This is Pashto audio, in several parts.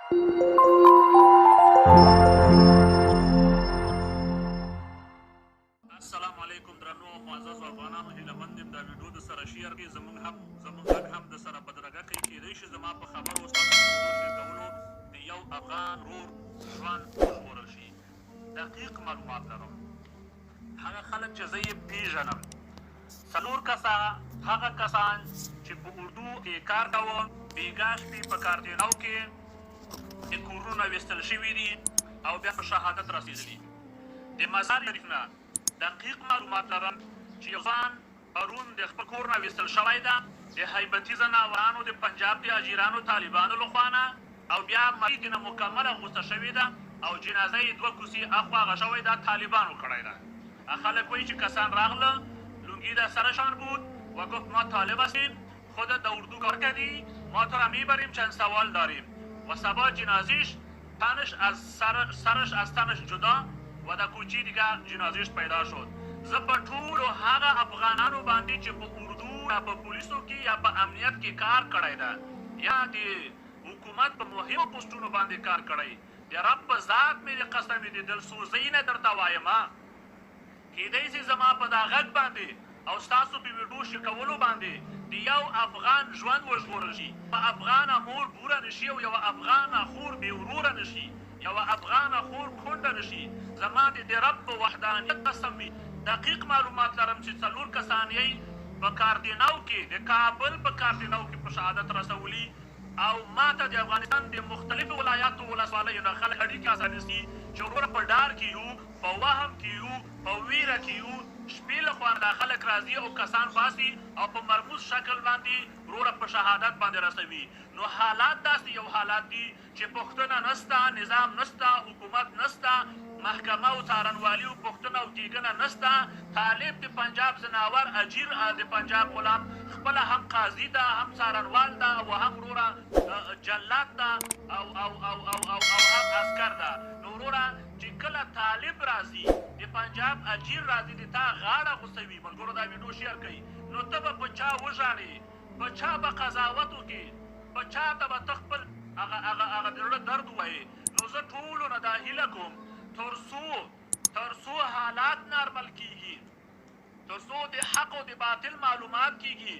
السلام علیکم درنو او معززو افغانانو، هیله مند یم دا ویډیو د سره شیر کړئ، زمونږ هم زمونږ غږ هم د سره بدرګه کړئ. کیدای شي زما په خبرو ستاسو د ویډیو شیر کولو د یو افغان ورور ژوند وژغورل شي. دقیق معلومات لرم، هغه خلک چې زه یې پیژنم، څلور کسه هغه کسان چې په اردو کې کار کاوه، بیګا شپې په کارتینو کې د کورونو ویستل شوي دي او بیا په شهادت رسېدلي. د مزار شریف نه دقیق معلومات لرم چې یو ځوان پرون د خپل کور نه ویستل شوی ده د هیبتي ځناورانو د پنجاب د اجیرانو طالبانو لخوا نه، او بیا مړی ترېنه مکمله غوڅه شوې ده او جنازه یې دوه کوڅې اخوا هغه شوی ده، طالبانو کړی ده. خلک وایي چې کسان راغله، لونګي ده سرشان بود و گفت ما طالب هستیم، خودت در اردو کار کردی، ما تو را میبریم، چند سوال داریم. و سبا جنازیش تنش از سر سرش از تنش جدا و د کوچی دیگه جنازیش پیدا شد. زه په ټولو هغه افغانانو باندې چې په اردو یا په پولیسو کې یا په امنیت کې کار کړی ده یا د حکومت په مهمو پوسټونو باندې کار کړی، د رب په ذات مې د قسم د دلسوزۍ نه درته وایم، کیدای شي زما په دا غږ باندې او ستاسو په ویډیو شریکولو باندې د یو افغان ژوند وژغورل شي، یوه افغانه مور بوره نه شي او یوه افغانه خور بې وروره نه شي، یوه افغانه خور کونډه نه شي. زما د رب په وحدانیت قسم وي، دقیق معلومات لرم چې څلور کسان یې په کارتیناو کې د کابل په کارتیناو کې په شهادت رسولي. او ماته د افغانستان د مختلفو ولایاتو ولسوالیو نه خلک اړیکې رانیسي چې وروره په ډار کې یو، په وهم کې یو، په ویره کې یو، شپې له خوا دا خلک راځي او کسان باسي او په مرموز شکل باندې وروره په شهادت باندې رسوي. نو حالات داسې یو حالات دي چې پوښتنه نسته، نظام نسته، حکومت نسته، محکمه او څارنوالي او پوښتنه او کیږنه نسته. طالب د پنجاب ځناور اجیر د پنجاب غلام خپله هم قاضي ده، هم څارنوال ده، او هم وروره جلاد ده، او او او او او او هم عسکر ده. نو وروره چې کله طالب راځي، د پنجاب اجیر راځي، د تا غاړه غوڅوي. ملګرو دا ویډیو شیر کړئ. نو ته به په چا وژاړې، په چا به قضاوت وکړې، په چا ته به ته خپل هغه هغه هغه د زړه درد ووایې؟ نو زه ټولو نه دا هیله کوم، تر څو حالات نارمل کیږي، تر څو د حق او د باطل معلومات کیږي،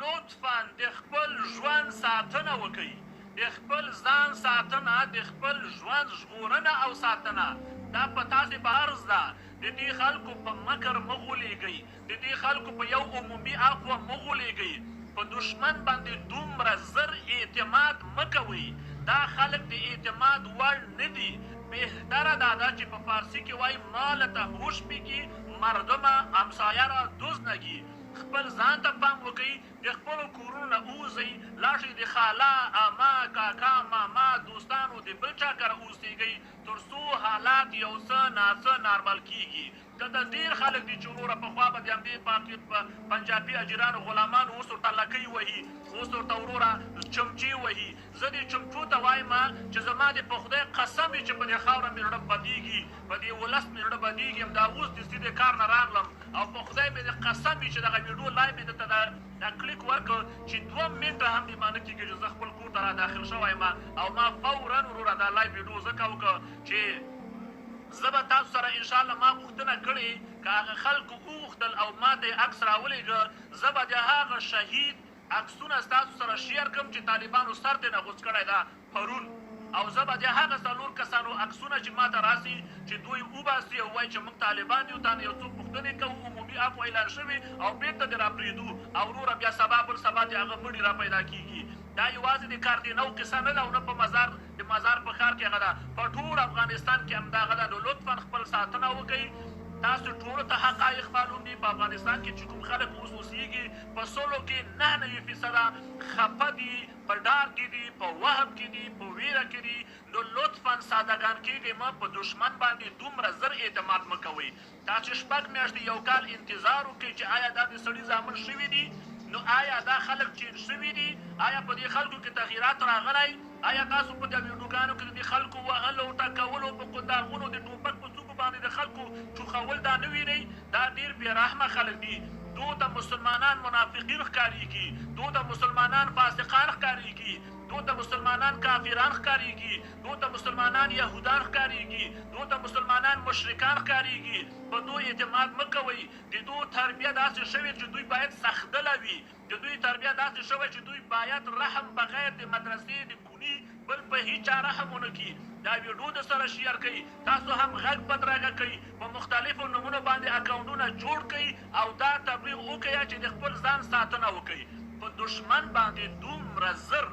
لطفا د خپل ژوند ساتنه وکړئ. د خپل ځان ساتنه، د خپل ژوند ژغورنه او ساتنه دا په تاسې فرض ده. د دې خلکو په مکر مه غولېږئ، د دې خلکو په یو عمومي عفوه مه غولېږئ. په دښمن باندې دومره زر اعتماد مه کوئ، دا خلک د اعتماد وړ نه دي. بهتره دا ده چې په فارسي کې وایي مالته هوش بګي مردمه همسایه را دزد نګي. خپل ځان ته پام وکړئ، د خپلو کورونو نه ووځئ، لاړ شئ د خاله، عمه، کاکا، ماما، دوستانو، د بل چا کره اوسېږئ، تر څو حالات یو څه ناڅه نارمل کیږي. دلته ډېر خلک دي چې وروره پخوا به د همدې پنجابي اجیرانو غلامانو، اوس ورته لکۍ وهي، اوس ورته وروره چمچې وهي. زه دې چمچو ته وایم چې زما دې په خدای قسم وي چې په دې خاوره مې زړه بدېږي، په دې ولس مې زړه بدېږي. همدا اوس د سیدې کار نه راغلم او په خدای مې دې قسم وي چې دغه ویډیو لایو مې درته دا کلیک ورکړ چې 2 منټه هم دې ما نه کېږي چې زه خپل کور ته را داخل شوی یم. او ما فورا وروره دا لایو ویډیو ځکه وکړه چې زه به تاسو سره انشاءالله، ما غوښتنه کړې، که هغه خلکو وغوښتل او ما ته یې عکس راولېږه، زه به د هغه شهید عکسونه ستاسو سره شیر کړم چې طالبانو سر ترېنه غوڅ کړی ده پرون. او زه به د هغه څلور کسانو عکسونه چې ماته راسي چې دوی وباسي او وایي چې موږ طالبان یو، تا نه یو څو پوښتنې کوو، عمومي عفوه اعلان شوې او بېرته دې راپرېږدو. او وروره بیا سبا بل سبا د هغه مړي را پیدا کېږي. دا یوازې د کارتینو قصه نه ده او نه په مزار د مزار په ښار کې هغه ده، په ټول افغانستان کې همداغه ده. نو لطفا خپل ساتنه وکړئ. تاسو ټولو ته حقایق معلوم دي. په افغانستان کې چې کوم خلک اوس اوسیږي، په سلو کې 99% خپه دي، په ډار کې دي، په وهم کې دي، په ویره کې دي. نو لطفا سادهګان کېږئ مه، په دښمن باندې دومره زر اعتماد مه کوئ. تاسو 6 میاشتې، یو کال انتظار وکړئ چې آیا دا د سړي زامن شوي دي؟ نو آیا دا خلک چینج شوي دي؟ آیا په دې خلکو کې تغیرات راغلی؟ آیا تاسو په دې ویډیوګانو کې د دې خلکو وهلو ټکولو، په قنداغونو، د ټوپک په څوکو باندې د خلکو چوخول دا نه وینئ؟ دا ډېر بې رحمه خلک دي. دوی ته مسلمانان منافقین ښکاریږي، دوی ته مسلمانان فاسقان ښکاریږي. دوی ته مسلمانان کافران ښکاریږي، دوی ته مسلمانان یهودان ښکاریږي، دوی ته مسلمانان مشرکان ښکاریږي. په دوی اعتماد مه کوئ. د دوی تربیه داسې شوې چې دوی باید سختدله وي، د دوی تربیه داسې شوې چې دوی باید رحم بغیر د مدرسې د کوني بل په هیچا رحم ونه کړي. دا ویډیو د سره شیر کړئ، تاسو هم غږ بدرګه کړئ، په مختلفو نومونو باندې اکاونټونه جوړ کړئ او دا تبلیغ وکړئ چې د خپل ځان ساتنه وکړئ. په دشمن باندې دومره زر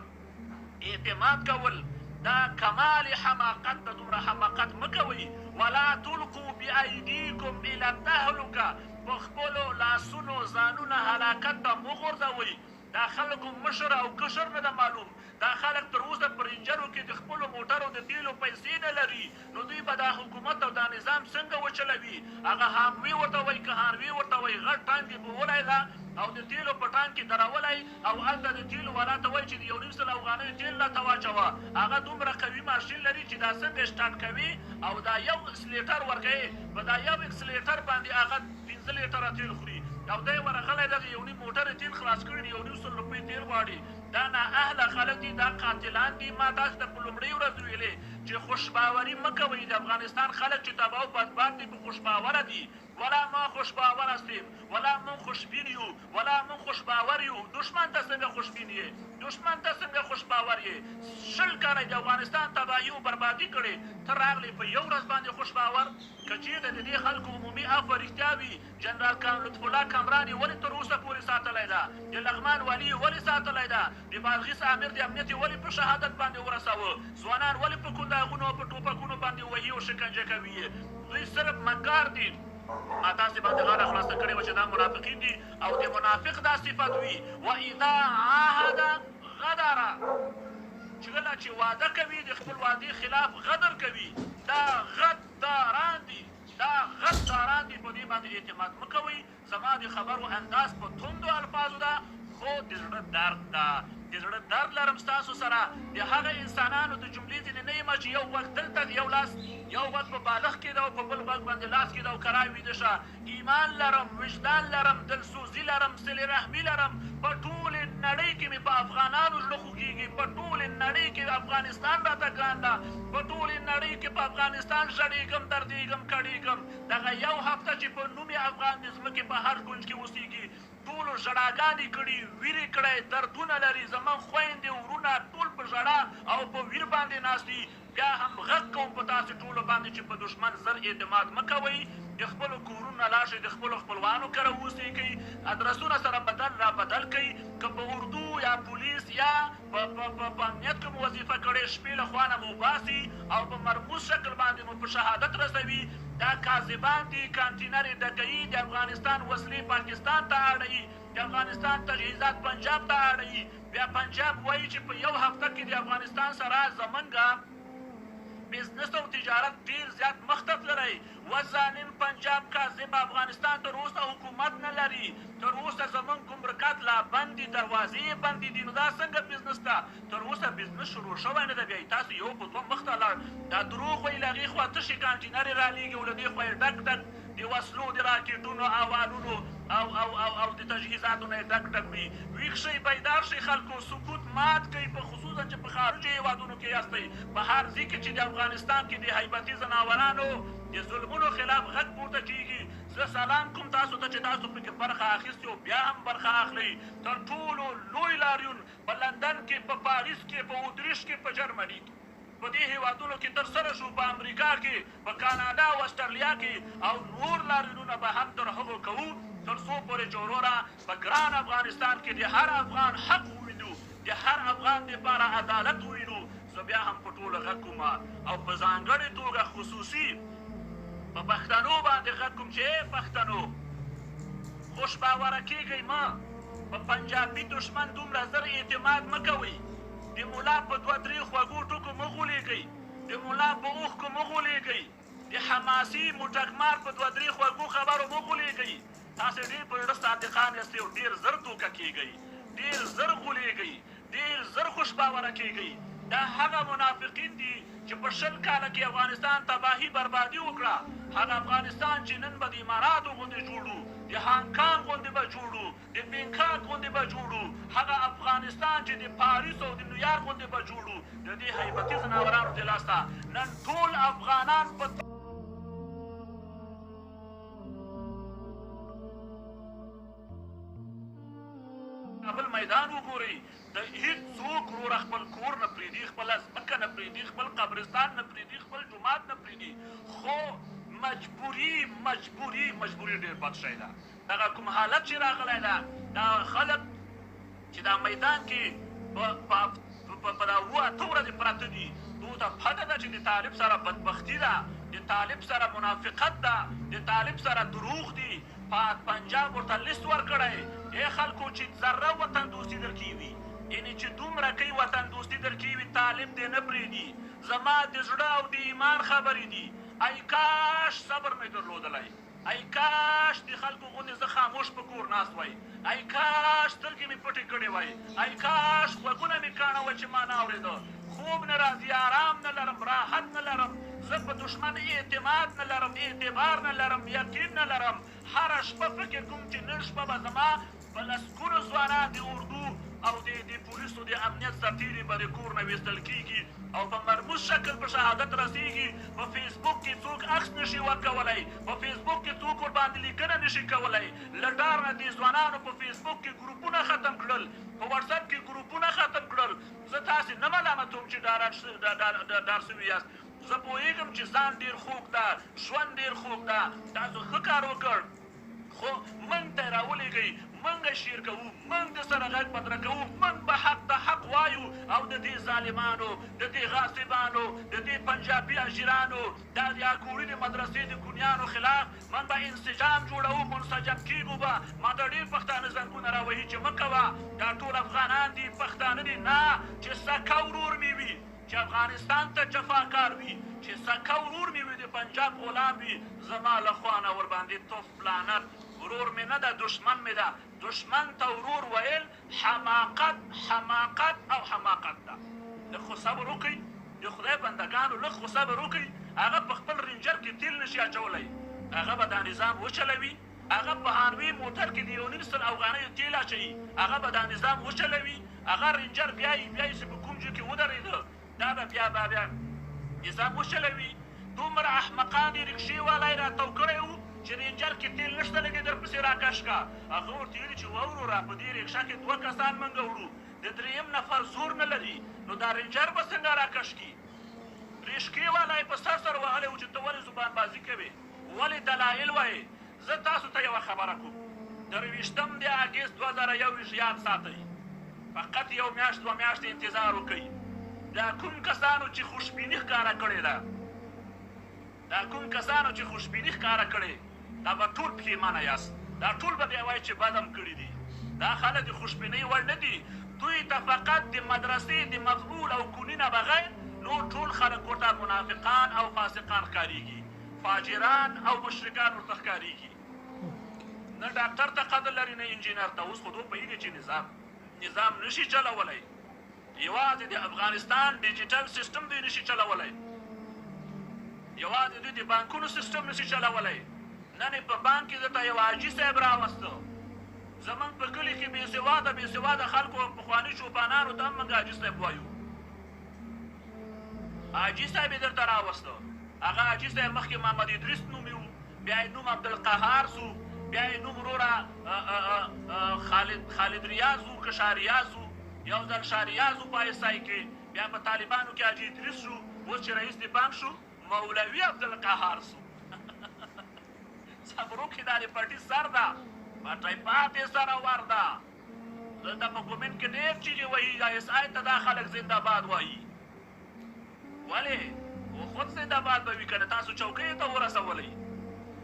اعتماد کول دا کمال حماقت ده، دومره حماقت مه کوئ. ولا تلقوا بأیدیکم الی التهلکه، په خپلو لاسونو ځانونه هلاکت ته مه غورځوئ. دا خلکو مشر او کشر نه ده معلوم، دا خلک تر اوسه په رینجرو کې د خپلو موټرو د تیلو پیسې نه لري، نو دوی به دا حکومت او دا نظام څنګه وچلوي؟ هغه هاموي ورته وایي که هانوي ورته وایي، غټ ټانک یې بوولی ده او د تیلو په ټانک کې درولی او هلته د تیلو والا ته وایي چې د 1.5 افغانیو تیل راته واچوه. هغه دومره قوي ماشین لري چې دا څنګه سټارټ کوي او دا یو اکسلیټر ورکوي، په دا یو اکسلیټر باندې هغه 5 لیټره تیل خوري او دی ورغلی دغه 1.5 موټر تیل خلاص کړي دي، 1.5 روپۍ تیل غواړي. دا نااهله خلک دي، دا قاتلان دي. ما تاسو ته په لومړۍ ورځ ویلې چې خوشباوري مه کوئ. د افغانستان خلک چې تباه او بدباد دي په خوشباوره دي، ولا ما خوشباوره سیم، ولا مونږ خوشبین یو، ولا مونږ خوشباور یو. دشمن ته څنګه خوشبین یې؟ دشمن ته څنګه خوشباور یې؟ 20 کاله د افغانستان تباهي او بربادي کړې، ته راغلې په یو ورځ باندې خوشباور؟ که چېرته د دې خلکو عمومي عفوه رښتیا وي، جنرال لطف الله کامران یې ولې تر اوسه پورې ساتلی ده؟ د لغمان والي یې ولې ساتلی ده؟ د بادغیس امیر د امنیت یې ولې په شهادت باندې ورساوه؟ ځوانان ولې په کنداغونو او په ټوپکونو باندې وهي او شکنجه کوي؟ دوی صرف مکار دي. ما تاسې باندې غاړه خلاصه کړې وه چې دا منافقین دي او د منافق دا صفت وي، واذا عاهد غدر، چې کله چې وعده کوي د خپل وعدې خلاف غدر کوي. دا غداران دي، دا غداران دي. په دې باندې اعتماد مه کوئ. زما د خبرو انداز په توندو الفاظو ده، خو د زړه درد ده، د زړه درد لرم ستاسو سره. د هغه انسانانو د جملې ځینې نه یم چې یو وخت دلته یو لاس یو وخت په بالښت کې ده او په بل غوږ باندې لاس کې ده او کرای ویده شه. ایمان لرم، وجدان لرم، دلسوزي لرم، صلې رحمي لرم. په ټولې نړۍ کې مې په افغانانو زړه خوږېږي، په ټولې نړۍ کې افغانستان راته ګران ده، په ټولې نړۍ کې په افغانستان ژړېږم، دردېږم، کړېږم. دغه یو هفته چې په نوم افغان د ځمکې په هر ګونج کې اوسېږي، ټولو ژړاګانې کړي، ویرې کړی، دردونه لري. زموږ خویندې ورونه ټول په ژړا او په ویر باندې ناست دي. بیا هم غږ کوم په تاسې ټولو باندې چې په دښمن زر اعتماد مه کوئ. د خپلو کورونو نه لاړ شئ، د خپلو خپلوانو کره اوسېږئ، ادرسونه سره بدل را بدل کړئ. که په اردو یا پولیس یا په امنیت کې مو وظیفه کړې، شپې له خوا نه مو وباسي او په مرموز شکل باندې مو په شهادت رسوي. دا کاذبان دي، کانټینر یې ډکوي، د افغانستان وسلې پاکستان ته اړوي، د افغانستان تجهیزات پنجاب ته اړوي. بیا پنجاب وایي چې په یو هفته کې د افغانستان سره زمونږ بزنس او تجارت ډیر زیات مخته تللی. و ظالم پنجاب کاذب، افغانستان تر اوسه حکومت نه لري، تر اوسه زمونږ ګمرکات لا بند دي، دروازې یې بندې دي، نو دا څنګه بزنس ده؟ تر اوسه بزنس شروع شوی نه ده. بیا تاسو یو په دوه مخته لاړ، دا دروغ وایي. له هغې خوا تشې کانټینرې رالیږي او له دې خوا یې ډک ډک د وسلو د راکټونو اوالونو او او او او د تجهیزاتو نه یې ډک ډک وي. ویښ شئ، بیدار شئ خلکو، سکوت مات کړئ، په خصوصا چې په خارجي هېوادونو کې یاستئ، په هر ځای کې چې د افغانستان کې د هیبتي ځناورانو د ظلمونو خلاف غږ پورته کیږي. زه سلام کوم تاسو ته چې تاسو پکې برخه اخیستې او بیا هم برخه اخلئ. تر ټولو لوی لاریون په لندن کې، په پاریس کې، په اتریش کې، په جرمني کې، په دې هېوادونو کې ترسره شو، په امریکا کې، په کاناډا او استرالیا کې، او نور لاریونونه به هم تر هغو کوو تر څو پورې چې وروره په ګران افغانستان کې د هر افغان حق ووینو، د هر افغان دپاره عدالت ووینو. زه بیا هم په ټولو غږ کوم او په ځانګړې توګه خصوصي په پښتنو باندې غږ کوم چې ای پښتنو، خوشباوره کېږئ مه، په پنجابي دښمن دومره زر اعتماد مه کوئ، د ملا په دوه درې خوږو ټکو مه غولېږئ، د ملا په اوښکو مه غولېږئ، د حماسي موټکمار په دوه درې خوږو خبرو مه غولېږئ. تاسې ډېر په زړه صادقان یاستئ او ډېر زر دوکه کېږئ، ډېر زر غولېږئ، ډېر زر خوشباوره کېږئ. دا هغه منافقین دي چې په 20 کاله کې افغانستان تباهي بربادي وکړه. هغه افغانستان چې نن به د اماراتو غوندې جوړ و، د د هانګ کانګ غوندې به جوړو، د بنکاک غوندې به جوړو، هغه افغانستان چې د پاریس او د نیویارک غوندې به جوړو. د دې هیبتي ځناورانو د لاسه نن ټول افغانان په کابل میدان وګورئ. د هیڅ څوک وروره خپل کور نه پرېږدي، خپله ځمکه نه پرېږدي، خپل قبرستان نه پرېږدي، خپل جومات نه پرېږدي، خو مجبوري مجبوري مجبوري ډېر بد شی ده. دغه کوم حالت چې راغلی ده، دا خلک چې دا میدان کې په دا 7-8 ورځې پراته دي، دوی ته پته ده چې د طالب سره بدبختي ده، د طالب سره منافقت ده، د طالب سره دروغ دي. پاک پنجاب ورته لیست ورکړی، ای خلکو چې ذره وطن دوستي درکې وي، یعنې چې دومره کوي وطن دوستي درکې وي، طالب دې نه پرېږدي. زما د زړه او د ایمان خبرې دي. ای کاش صبر مې درلودلی، ای کاش د خلکو غوندې زه خاموش په کور ناست وای، ای کاش سترګې مې پټې کړې وای، ای کاش غوږونه مې کاڼه وای چې ما نه اورېده. خوب نه راځي، آرام نه لرم، راحت نه لرم، زه په دښمن اعتماد نه لرم، اعتبار نه لرم، یقین نه لرم. هره شپه فکر کوم چې نن شپه به زما په لسګونو ځوانان د اردو او د پولیسو د امنیت سرتېري به د کور نه ویستل کېږي او په مرموز شکل په شهادت رسېږي. په فیسبوک کې څوک عکس نشي ورکولی، په فیسبوک کې څوک ورباندې لیکنه نشي کولی. له ډار نه دې ځوانانو په فیسبوک کې ګروپونه ختم کړل، په وټساپ کې ګروپونه ختم کړل. زه تاسې نه ملامتوم چې ډار سوي یاست، زه پوهېږم چې ځان ډېر خوږ ده، ژوند ډېر خوږ ده، تاسو ښه کار وکړ، خو موږ ته یې راولېږئ، موږ شیر کوو، موږ د سره غږ بدره کوو، موږ به حق ته حق وایو. او د دې ظالمانو، د دې غاصبانو، د دې پنجابي اجیرانو، دا د اکوړي د مدرسې د کونیانو خلاف موږ به انسجام جوړوو، منسجم کېږو به. ما ته ډېر پښتانه زنګونه راوهي چې مه کوه، دا ټول افغانان دي، پښتانه دي. نه، چې سکه ورور مې وي، چې افغانستان ته جفاکار وي، چې سکه ورور مې وي، د پنجاب غلام وي، زما له خوا نه ورباندې توف لعنت. ورور مې نه ده، دښمن مې ده. دښمن ته ورور ویل حماقت، حماقت او حماقت ده. لږ خو صبر وکړئ د خدای بندګانو، لږ خو صبر وکړئ. هغه په خپل رینجر کې تیل نشي اچولی، هغه به دا نظام وچلوي. هغه په هانوې موټر کې د 1.5 افغانیو تیل اچوي، هغه به دا نظام وچلوي. هغه رینجر بیایي بیایي چې په کوم ځای کې ودرېده، دا به بیا بیا نظام وچلوي. دومره احمقان دي، ریکشې والا یې راتاو کړی و چې رینجر کې تیل نشته، لږ یې درپسې راکش کړه. هغه ورته ویلي چې وه وروره، په دې ریکشه کې 2 کسان موږ وړو، د درېیم نفر زور نه لري، نو دا رینجر به څنګه راکش کړي؟ ریشکې والا یې په سر سر وهلی و چې ته ولې زبان بازي کوې، ولې دلایل وایې؟ زه تاسو ته یوه خبره کوم، 23 د اګست 2021 یاد ساتئ، فقط 1 میاشت 2 میاشتې انتظار وکړئ. دا کوم کسانو چې خوشبیني ښکاره کړې ده، دا کوم کسانو چې خوشبیني ښکاره کړې، دا به ټول پښېمانه یاست، دا ټول به بیا وایي چې بد هم کړي دي. دا خلک د خوشبینۍ وړ نه دي. دوی ته فقط د مدرسې د مفعول او کوني نه بغیر نور ټول خلک ورته منافقان او فاسقان ښکارېږي، فاجران او مشرکان ورته ښکارېږي. نه ډاکټر ته قدر لري، نه انجینر ته. اوس خو دوی پوهېږي چې نظام نشي چلولی، یوازې د افغانستان ډیجیټل سیستم دوی نشي چلولی، یوازې دوی د بانکونو سیستم نشي چلولی. نن یې په بانک کې درته یو حاجي صاحب راوسته. زمونږ په کلي کې بې سواده خلکو پخواني چوپانانو ته هم موږ حاجي صاحب وایو. حاجي صاحب یې درته راوسته. هغه حاجي صاحب مخکې محمد ادریس نومي و، بیا یې نوم عبدالقهار سو، بیا یې نوم وروره خالد ریاض و که شاه ریاض و، یو ځل شاه ریاض و په آی اس آی کې، بیا په طالبانو کې حاجي ادریس شو، اوس چې رئیس د بانک شو مولوي عبدالقهار سو. صبر وکړئ، دا د پټي سر ده، پټی پاتې سره ور ده. دلته په کومنټ کې ډېر چیغې وهي، آی اس آی ته دا خلک زنده باد وایي. ولې؟ خو خود زنده باد به وي که نه تاسو چوکیو ته ورسولئ.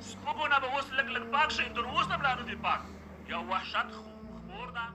سپږو نه به اوس لږ لږ پاک شئ، تر اوسه هم لا نه دي پاک. یو وحشت خپور ده.